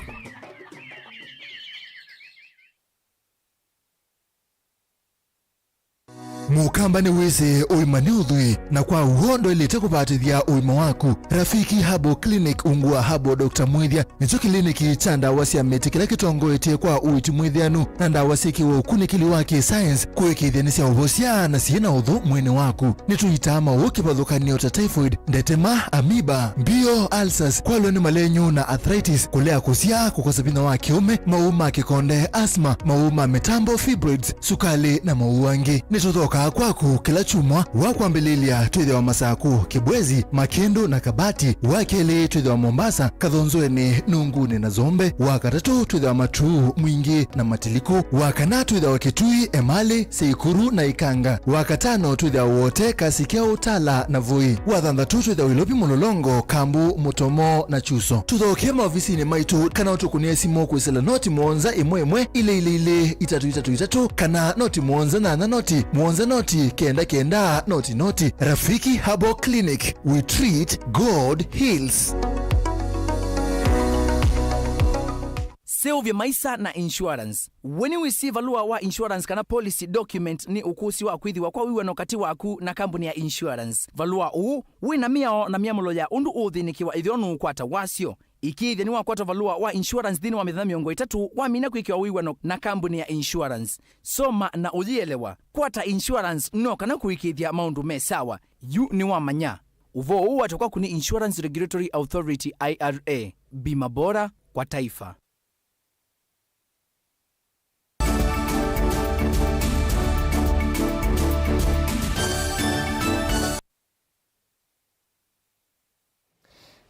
Mũkamba nĩwĩsĩ ũima nĩ ũthwii, na kwa w'o ndwaĩlĩte kũvatĩthya ũima waku. Rafiki Herbal Clinic ungu wa Herbal Doctor Mwĩthya nĩkyo kĩliniki kya ndawa sya mĩtĩ kĩla kĩtongoetye kwa ũiiti mwĩthĩanu na ndawa syĩkĩwe ũkunĩkĩli wa kĩ-science kũĩkĩĩthya nĩ sya ũvosya na syĩ na ũthũ mwĩĩnĩ waku. Nĩtũitaa maũũ kĩvathũkany'o ta typhoid, ndetema, amoeba, mbio, ulcers, kwalwa nĩ malenyu na arthritis, kũlea kũsyaa, kũkosa vinya wa kĩũme, maũũ ma kĩkonde, asthma, maũũ ma mĩtambo, fibroids, sukalĩ, na maũũ angĩ. Nĩtũthokaa kwaku kĩla kyumwa. Wa kwambĩlĩlya twĩthĩawa Masaku, Kĩbwezi, Makĩndũ, na Kabati. Wa kelĩ twĩthĩawa Mombasa, Kathonzweni, Nungunĩ, na Zombe. Wa katatũ twĩthĩawa Matuu, Mwingĩ, na Matiliku. Wa kana twĩthĩawa Kitui, Emali, Seikuru, na Ikanga. Wa katano twĩthĩawa Wote, Kasikya, Utala, na Voi. Wa thanthatũ twĩthĩawa Ilovi, Mũlolongo, Kambu, Mũtomo, na Chuso. Tũthokee maovisinĩ maitũ kana ũtũkũnĩe simũ kwĩsĩla noti mũonza ĩmwe ĩmwe ilĩ ilĩ ilĩ itatũ itatũ itatũ kana noti mũonza nyanya noti mũonza noti kenda kenda noti noti. Rafiki Herbal Clinic, we treat, God heals. Seũvye maisa na insurance. We nĩwĩsĩ valũa wa insurance kana policy document nĩ ũkũsĩ wa kwĩthĩwa kwa wĩw'ano katĩ waku na kambuni ya insurance? Valũa ũũ wĩ na mĩao na myamũlo ya ũndũ ũũthĩnĩkĩwa ĩthĩwa nũũkwata wasyo. Ĩkĩĩthya nĩwakwata valũa wa insurance nthĩnĩ wa mĩthenya mĩongo ĩtatũ wamina kwĩkĩwa wĩw'ano na kambuni ya insurance. Soma na ũyĩelewa. Kwata insurance no kana kũĩkĩĩthya maũndũ me sawa. Yu nĩwamanya. Ũvoo ũũ watakwa kũnĩ Insurance Regulatory Authority, I R A. Bima bora kwa taifa.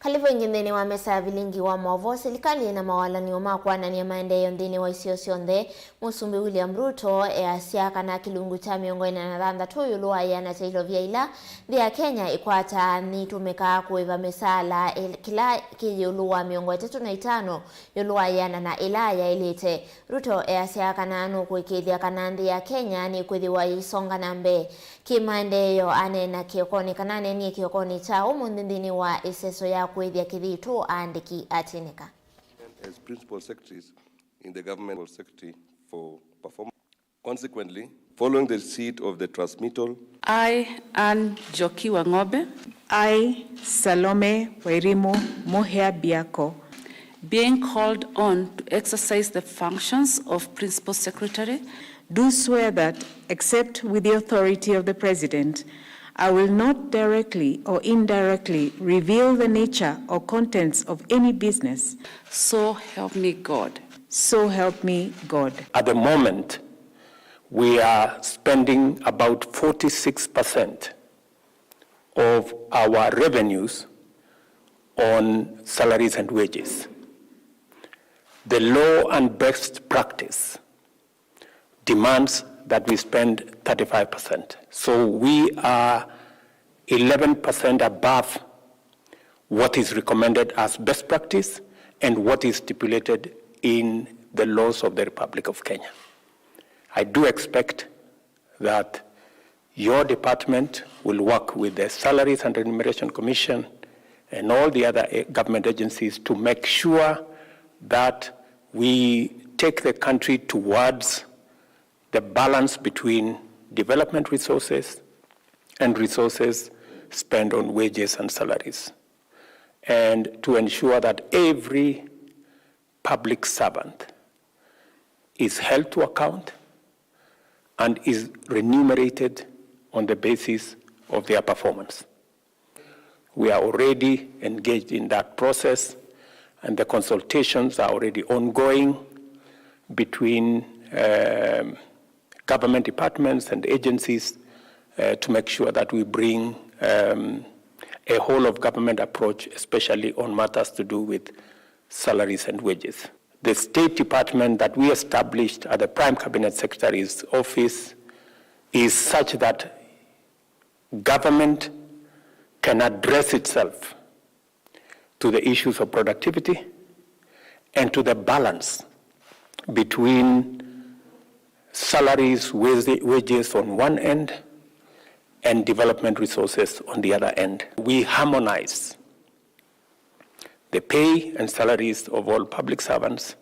Kalĩvo ĩngĩ nthĩnĩ wa mesa ya vilingi wa maũvoo. Silikalĩ ĩna mawalany'o ma kũanany'a maendeeo nthĩnĩ wa isio syonthe. Mũsumbĩ William Ruto easya kana kĩlungu kya mĩongo ĩna na thanthatũ ĩũlũ wa ĩana kya ilovia ila nthĩ ya Kenya ĩkwataa nĩitũmĩkaa kũĩva mĩsaala ĩl-, kĩla kĩ ĩũlũ wa mĩongo ĩtatũ na itano ĩũlũ wa ĩana na ĩla yaĩlĩte. Ruto easya kana nũkũĩkĩĩthya kana nthĩ ya Kenya nĩkwĩthĩwa yĩisonga na mbee kĩmaendeeo. Aneena kĩokonĩ kana aneenie kĩokonĩ kya ũmũnthĩ nthĩnĩ wa ĩseso ya kũĩthya kĩthitũ aandĩki atinĩka. As principal secretaries in the government, secretary for performance. Consequently, following the receipt of the transmittal, I, Anne Njoki wa Ng'ombe. I, Salome Wairimu Muhia Biako. Being called on to exercise the functions of Principal Secretary. Do swear that, except with the authority of the President, I will not directly or indirectly reveal the nature or contents of any business. So help me God. So help me God. At the moment, we are spending about forty-six percent of our revenues on salaries and wages. The law and best practice demands that we spend thirty-five percent. So we are eleven percent above what is recommended as best practice and what is stipulated in the laws of the Republic of Kenya. I do expect that your department will work with the Salaries and Remuneration Commission and all the other, eh, government agencies to make sure that we take the country towards the balance between development resources and resources spent on wages and salaries, and to ensure that every public servant is held to account and is remunerated on the basis of their performance. We are already engaged in that process, and the consultations are already ongoing between, um, government departments and agencies, uh, to make sure that we bring, um, a whole of government approach, especially on matters to do with salaries and wages. The State Department that we established at the Prime Cabinet Secretary's office is such that government can address itself to the issues of productivity and to the balance between salaries, wage-, wages on one end, and development resources on the other end. We harmonize the pay and salaries of all public servants,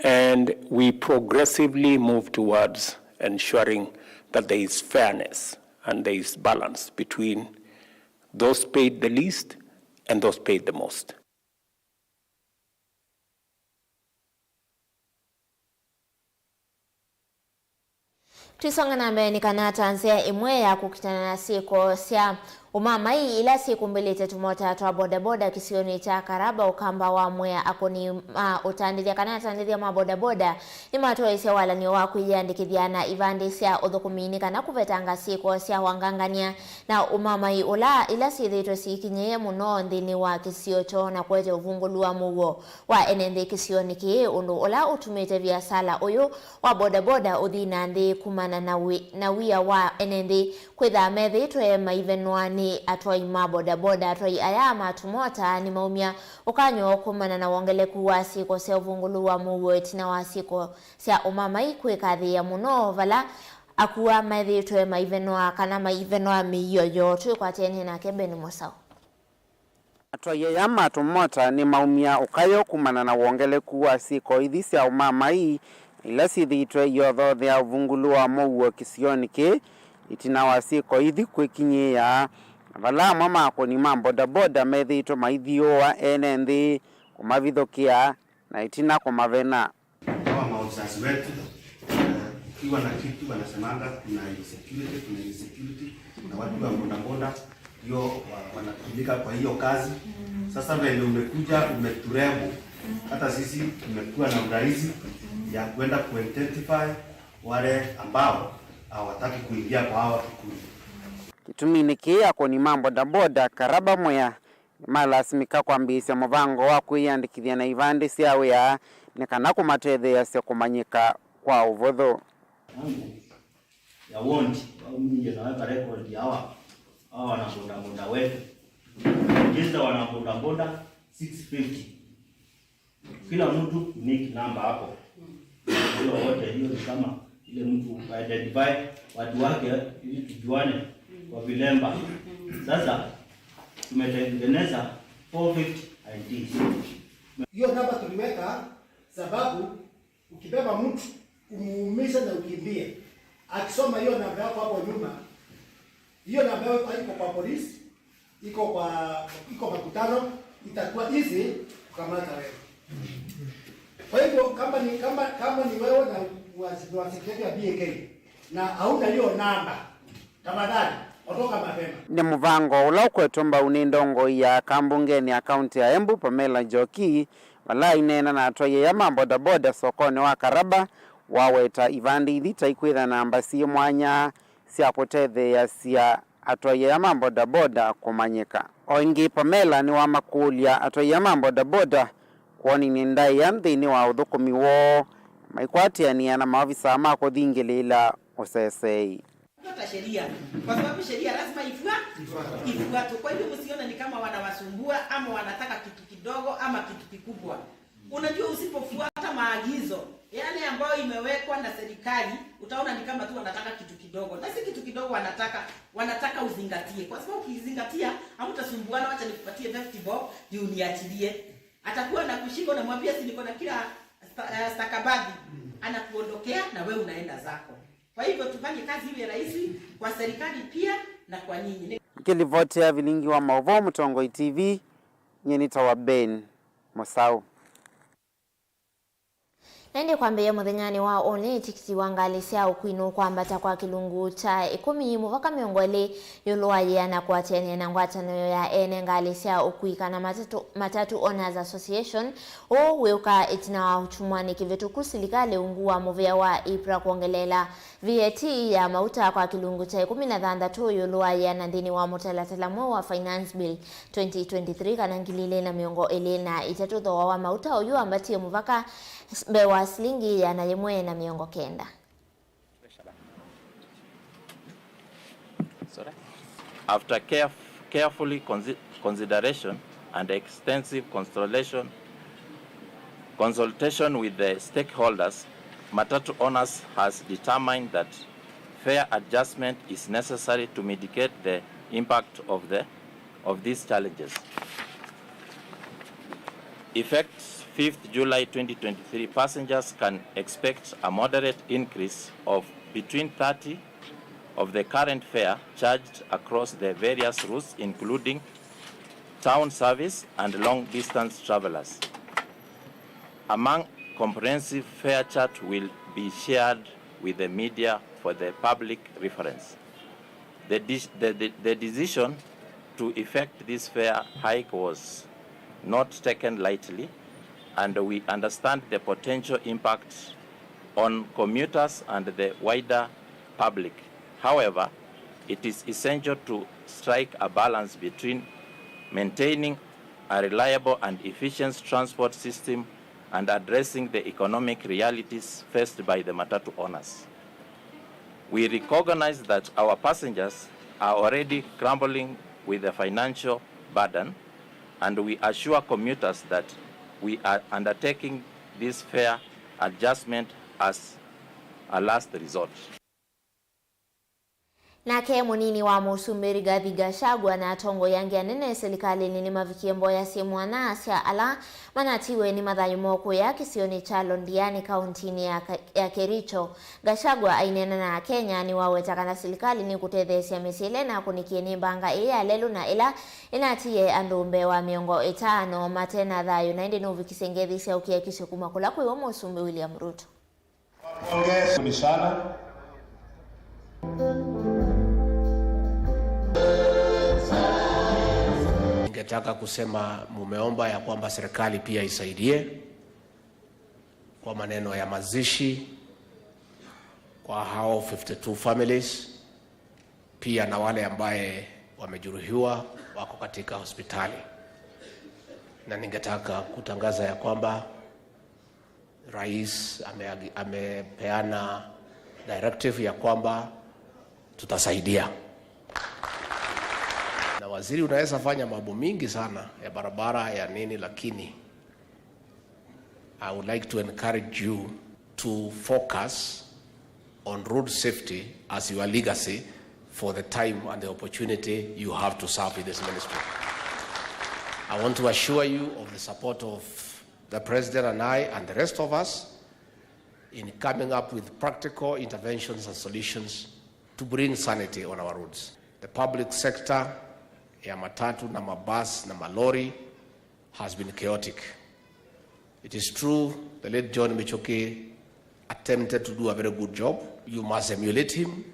and we progressively move towards ensuring that there is fairness and there is balance between those paid the least and those paid the most. Twisonga na mbee, nĩ kana ta nzĩa ĩmwe ya kũkitana na syĩko sya ũmamai ila syĩkumbĩlĩte tũmota twa bodaboda kĩsionĩ kya Karaba, Ũkamba wa Mwea, akũni ma ũtandĩthya kana atandĩthya ma bodaboda nĩmatwaĩsye walan'yo wa kwĩyĩandĩkĩthya na ivandĩ sya ũthũkũmi nĩ kana kũvetanga syĩko sya wangangany'a na ũmamai ũla ila syĩthĩĩtwe siikinyĩĩe mũno nthĩnĩ wa kĩsio kyoo na kũete ũvungũlu wa mũuo wa ene nthĩ kĩsionĩ kĩĩ, ũndũ ũla ũtumĩte viasala ũyũ wa bodaboda ũthi na nthĩ kumana na wĩ-, na wia wa ene nthĩ kwĩthaa methĩĩtwe maivenwa nĩ atwai ma bodaboda. Atwai aya ma tũmota nĩmaumya ũkany'o kumana na wongeleku wa syĩko sya ũvungũlu wa mũuo ĩtina wa syĩko sya ũmamai kwĩkathĩĩa mũno, vala akua methĩĩtwe maivenwa kana maivenwa mĩio yoo. Twĩkwatene nake Ben Mũsaũ. Atwai aya ma tũmota nĩmaumya ũkayo kumana na wongeleku wa syĩko ithi sya ũmamai ila syĩthĩĩtwe iothothea ũvungũlu wa mũuo kĩsionĩ kĩĩ, ĩtina wa syĩko ithi kwĩkinyĩĩa, na vala amwe ma akũni ma bodaboda methĩĩtwe maithyũũa ene nthĩ, kũmavithũkĩa, na ĩtina kũmavena. Hawa maofisasi wetu, eh, ukiwa na kitu wanasemanga kuna insecurity, kuna insecurity, na watu wa bodaboda ndio wa-, wanatumika kwa hiyo kazi. Sasa venye umekuja umeturebo, hata sisi tumekuwa na urahisi ya kuenda kuidentify wale ambao hawataki kuingia kwa hawa vikundi. Kĩtuminĩ kĩĩ, akũni ma bodaboda Karaba Mwea nĩmalasimĩka kwambĩĩsya mũvango wa kwĩyĩandĩkĩthya na ivandĩ sya wĩa nĩ kana kũmatetheeasya kũmanyĩka kwa ũvũthũ. Yangu ya ward, waumie na weka record ya hawa, hawa wanabodaboda wetu. Register wanabodaboda six fifty. Kila mtu unique number hapo. Hiyo wote, hiyo ni kama ile mtu identify watu wake ili tujuane kwa vilemba. Sasa tumetengeneza four fifty I Ds. Hiyo namba tuliweka sababu ukibeba mtu umuumize na ukimbie, akisoma hiyo namba yako hapo nyuma, hiyo namba yako haiko kwa polisi, iko kwa, iko makutano, itakuwa easy kukamata wewe. Kwa hivyo kama ni, kama, kama ni wewe na wasi-, ni wa security ya B A K na hauna hiyo namba, tafadhali ondoka mapema. Nĩ mũvango ũla ũkwetwe mbau nĩ ndongoi ya kambungenĩ ya kaunti ya Embu, Pamela Njoki, vala aineena na atwai aya ma bodaboda sokonĩ wa Karaba, waweta ivandĩ ithi ta ikwĩtha namba syĩ mwanya sya kũtetheeasya atwai aya ma bodaboda kũmanyĩka. O ĩngĩ, Pamela nĩwamakũlya atwai aya ma bodaboda kwonany'a ndaĩa nthĩnĩ wa ũthũkũmi woo, maikwatĩanĩa na maovisaa ma kũthingĩlĩĩla ũseseei. Fuata sheria, kwa sababu sheria lazima ifua-, ifuatwe. Kwa hivyo msione ni kama wanawasumbua ama wanataka kitu kidogo ama kitu kikubwa. Unajua, usipofuata maagizo yale ambayo imewekwa na serikali, utaona ni kama tu wanataka kitu kidogo, na si kitu kidogo wanataka, wanataka uzingatie, kwa sababu ukizingatia, hamtasumbuana, "Wacha nikupatie fifty bob ndio uniachilie." Atakuwa na kushika, unamwambia, "Si niko na kila sta-, eh, stakabadhi." Anakuondokea na wewe unaenda zako. Kwa hivyo tufanye kazi iwe rahisi kwa serikali pia na kwa nyinyi. Nikiripoti ya Vilingi wa Maũvoo, Mũtongoi T V, nyie nĩtawa Ben Mũsaũ. Na ĩndĩ kwambĩĩa mũthenyanĩ wa ũnĩ, tikiti wa ngalĩ sya ũkui nũkwambata kwa kĩlungu kya ĩkũmi mũvaka mĩongo ĩlĩ ĩũlũ wa yĩana kũatĩanĩa na ngwatanĩo ya ene ngalĩ sya ũkui kana Matatu, Matatu Owners Association, ũũ wĩũka ĩtina wa ũtumwanĩ kĩvĩtũku silikalĩ ungu wa mũvĩa wa IPRA kwongeleela V A T ya mauta kwa kĩlungu kya ĩkũmi na thanthatũ ĩũlũ wa yĩana nthĩnĩ wa mũtalatala mweũ wa Finance Bill twenty twenty-three kana ngili ilĩ na mĩongo ĩlĩ na itatũ. Thooa wa mauta ũyu wambatie mũvaka mbee wa silingi yĩana yĩmwe na mĩongo kenda. Sorry. After caref-, carefully consi-, consideration and extensive consultation, consultation with the stakeholders, Matatu Owners has determined that fair adjustment is necessary to mitigate the impact of the, of these challenges. Effect fifth July twenty twenty-three, passengers can expect a moderate increase of between thirty of the current fare charged across the various routes, including town service and long-distance travelers. A comprehensive fare chart will be shared with the media for the public reference. The de-, the, the, the decision to effect this fare hike was not taken lightly, and we understand the potential impact on commuters and the wider public. However, it is essential to strike a balance between maintaining a reliable and efficient transport system and addressing the economic realities faced by the matatu owners. We recognize that our passengers are already grappling with the financial burden, and we assure commuters that we are undertaking this fare adjustment as a last resort. Nake mũnini wa mũsumbĩ Rigathi Gachagua na atongoi angĩ anene silikalĩnĩ nĩmavikie mboya syĩ mwanya sya ala manatiwe nĩ mathayũ moo kũya kĩsionĩ kya Londiani kauntinĩ ya Ka-, ya Kericho. Gachagua aineena na Akenya nĩwaweta kana silikalĩ nĩkũtetheesya mĩsyĩ ĩla ĩnakũnĩkie nĩ mbanga ĩĩ ya lelũ na ĩla ĩnatiie andũ mbee wa mĩongo ĩtano mate na thayũ, na ĩndĩ nũvikisye ngethi sya ũkiakisyo kuma kũla kwĩwe mũsumbĩ William Ruto. Pongezi sana. Ningetaka kusema mumeomba ya kwamba serikali pia isaidie kwa maneno ya mazishi kwa hao fifty two families, pia na wale ambaye wamejeruhiwa wako katika hospitali. Na ningetaka kutangaza ya kwamba Rais ame-, amepeana directive ya kwamba tutasaidia. Na waziri, unaweza fanya mambo mingi sana ya barabara ya nini, lakini I would like to encourage you to focus on road safety as your legacy for the time and the opportunity you have to serve in this ministry. I want to assure you of the support of the President and I and the rest of us in coming up with practical interventions and solutions to bring sanity on our roads. The public sector ya matatu na mabus na malori has been chaotic. It is true, the late John Michoki attempted to do a very good job. You must emulate him,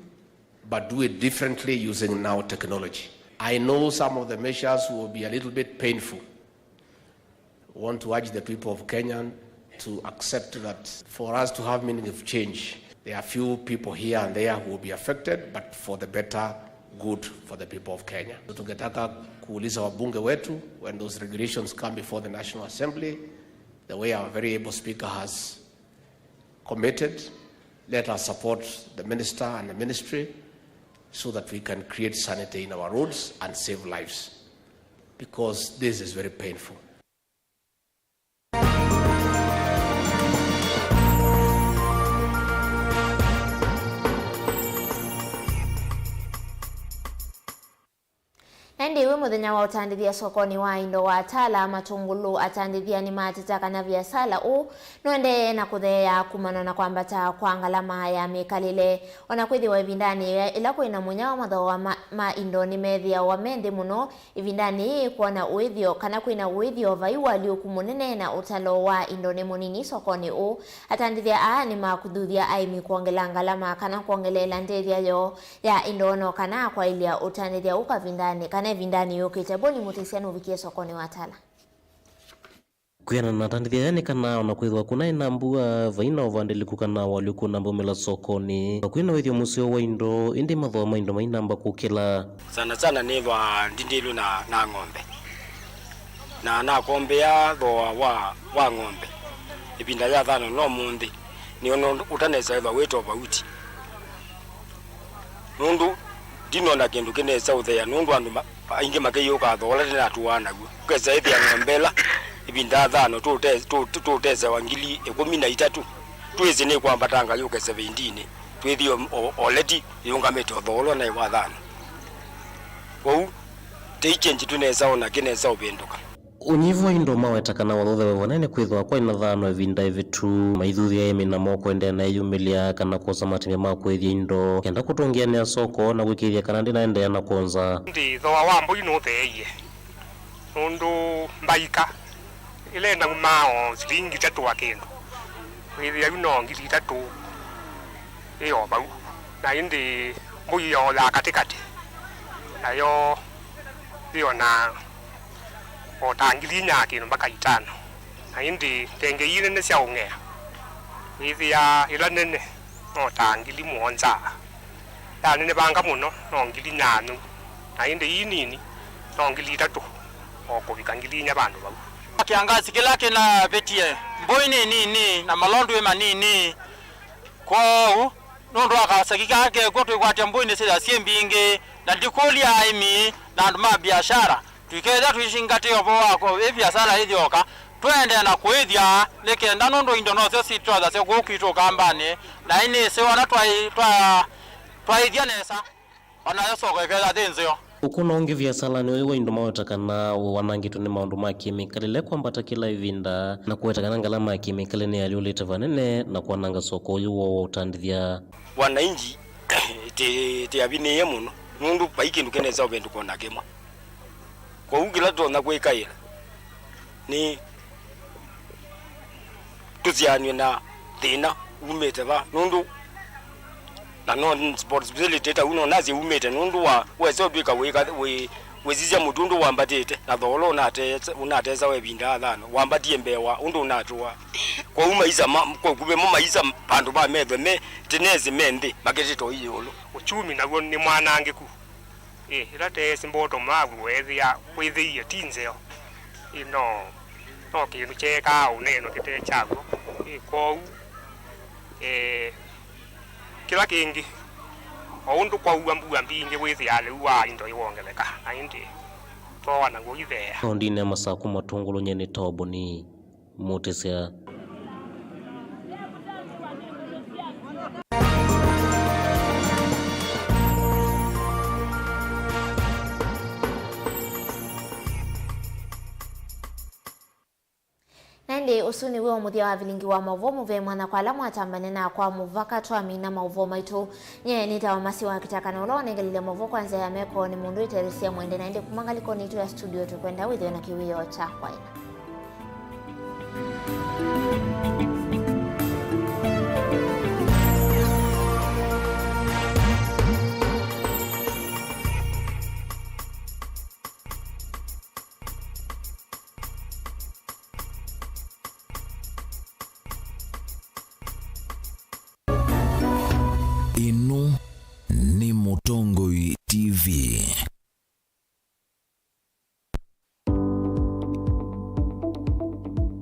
but do it differently using now technology. I know some of the measures will be a little bit painful. I want to urge the people of Kenya to accept that for us to have meaningful change, there are few people here and there who will be affected, but for the better good for the people of Kenya. So tungetaka kuuliza wabunge wetu, when those regulations come before the National Assembly, the way our very able speaker has committed, let us support the minister and the ministry so that we can create sanity in our roads and save lives, because this is very painful. Na ĩndĩ wĩ mũthenya wa ũtandĩthya sokonĩ wa indo wa Tala Matũngũlũ, atandĩthya nĩmateta kana viasala ũũ nũendee na kũtheea kumana na kwambata kwa ngalama ya mĩkalĩle. O na kwĩthĩwa ĩvindanĩ ĩla kwĩ na mũnya wa mathooa ma, ma indo nĩmethĩawa me nthĩ mũno, ĩvindanĩ yĩĩ kwona ũĩthyo kana kwĩ na ũĩthyo vai ũalyũku mũnene na ũtalo wa indo nĩ mũnini sokonĩ ũũ. Atandĩthya aa nĩmakuthuthya aĩmi kwongela ngalama kana kwongeleela ndĩthya yoo ya indo no kana kwaĩlya ũtandĩthya ũũ kavindanĩ kana ĩvindanĩ yũkĩte. Boni Mũtĩsya nũvikie sokonĩ wa Tala. Kwĩanana na atandĩthya aya nĩ kana o na kwĩthĩwa kũnaĩ na mbua, vai na ũvandĩlĩku kana ũalyũku ũnamba umĩla sokonĩ, na kwĩ na wĩthyo mũseo wa indo, ĩndĩ mathooa ma indo mainamba kũkĩla. Sana sana nĩthwaa ndindĩlũ na, na ng'ombe. Na nakombea thooa wa, wa ng'ombe ĩvinda ya thano no mũnthĩ, nĩona ũtanesa ĩthwa wĩ tofauti. Nũndũ ndinona kĩndũ kĩnesa ũthea, nũndũ andũ ma-, aingĩ makĩyũkaa thooa ũla ndĩnatũaa naw'o. Ũkesa ĩthĩa ng'ombe ĩla ĩvinda ya thano tũte-, tũ-, tũ-, tũtesewa ngili ĩkũmi na itatũ, twĩsĩ nĩkwambatanga yũke seventeen, twĩthĩe o, o, oleti yĩũngamĩte o thooa ũla naĩ wa thano. Kwoou, tei change tũnesa ona kĩnesa ũvĩndũka. Ũnyivu wa indo maweta kana wathũthĩwe vanene kwĩthĩwa kwaĩ na thano ĩvinda ĩvĩtu, maithuthya aĩmi namo kũendeea na ĩyumĩlya kana kwosa matimya ma kũĩthya indo, kenda kũtũngĩanĩa soko na kũĩkĩĩthya kana ndĩnaendeea na kwonza. Ĩndĩ thooa wa mbũi nũtheeie, nũndũ mbaika ĩla ĩnaumaa o silingi itatũ wa kĩndũ, wĩthĩa yu no ngili itatũ ĩ o vau, na ĩndĩ mbũi yoyaa katĩkatĩ, nayo yĩona o ta ngili inya kĩndũ mpaka itano, na ĩndĩ tenge ii nene sya ũng'ea, wĩthĩaa ĩla nene no ta ngili mũonza, yanenevanga mũno no ngili nyanya, na ĩndĩ ii nini no ngili itatũ o kũvika ngili inya vandũ vau. Kĩangasi kĩla kĩnavĩtie, mbũi nĩ nini na malondu ĩ manini, kwoou nũndũ wa kaseki kaa kekw'o twĩkwatya mbũi nĩsyĩthĩa syĩ mbingĩ, na ndikũlya aĩmi na andũ ma biashara. Tũikethĩa tũisingatĩa ũvoo wa kũ-, ĩ viasala ĩthyoka, tũendee na kũĩthya, nĩ kenda nũndũ indo nosyo sitwasasya kũu kwitũ Ũkambanĩ, na ĩnĩsĩ ona twaĩ-, twa-, twaĩthya nesa, onayo soko ĩkethĩa yĩ nzeo. Ũkũna ũngĩ viasalanĩ ũyũ wa indo maweta kana wanangĩtwe nĩ maũndũ ma kĩmĩkalĩle kwambata kĩla ĩvinda, na kũweta kana ngalama ya kĩmĩkalĩle nĩyalyũlĩte vanene na kwananga soko ũyũ woo wa ũtandĩthya. Wananchi tĩ-, tĩavinĩĩe mũno, nũndũ vai kĩndũ kĩnesa ũvĩndũka o na kĩmwe. Kwoou kĩla tũtonya kwĩkaĩla nĩ tũsyaanw'e na thĩna umĩte va, nũndũ na no responsibility ta u no nasye umĩte, nũndũ wa wesa ũtw'ĩka wĩka-, wĩ-, wĩsisya mũtĩ ũndũ wambatĩte, na thoola ũnatesa, ũnatesa wa ĩvinda ya thano wambatie mbee wa ũndũ ũnatũa. Kwoou maisa ma, kwa ũkuvĩ mo maisa vandũ va methwe me tĩnesi me nthĩ makĩtĩte o ĩũlũ. Uchumi naw'o nĩ mwanangĩku. Ĩ, ĩla teesi mboto mavu weethĩa wĩthĩie ti nzeo. Ĩ, no, no kĩndũ kyeekaa ũneenwa kĩte kyaw'o. Ĩ, kwoou, ĩ, kĩla kĩngĩ, o ũndũ kwaua mbua mbingĩ wĩthĩaa lĩu wa indo ĩwongeleka, na ĩndĩ thooa naw'o ũitheea. Kaũndĩnĩ ya Masakũ, Matũngũlũ, nyie nĩ Toboni Mũtĩsya. Na ĩndĩ ũsu nĩw'o mũthya wa vilingi wa maũvoo mũvee mwanya kwa ala mwatambane na kwa mũvaka twamina maũvoo maitũ. Nyie nĩtawa Masi wa Kĩtaka na ũla wanengelile maũvoo kwa nzĩa ya meko nĩ mũndũ ĩtethesia mwende, na ĩndĩ kuma ngalĩkonĩ itũ ya studio tũkwenda wĩthĩwe na kĩwĩoo kya kwaĩla. Ĩno nĩ Mũtongoi T V.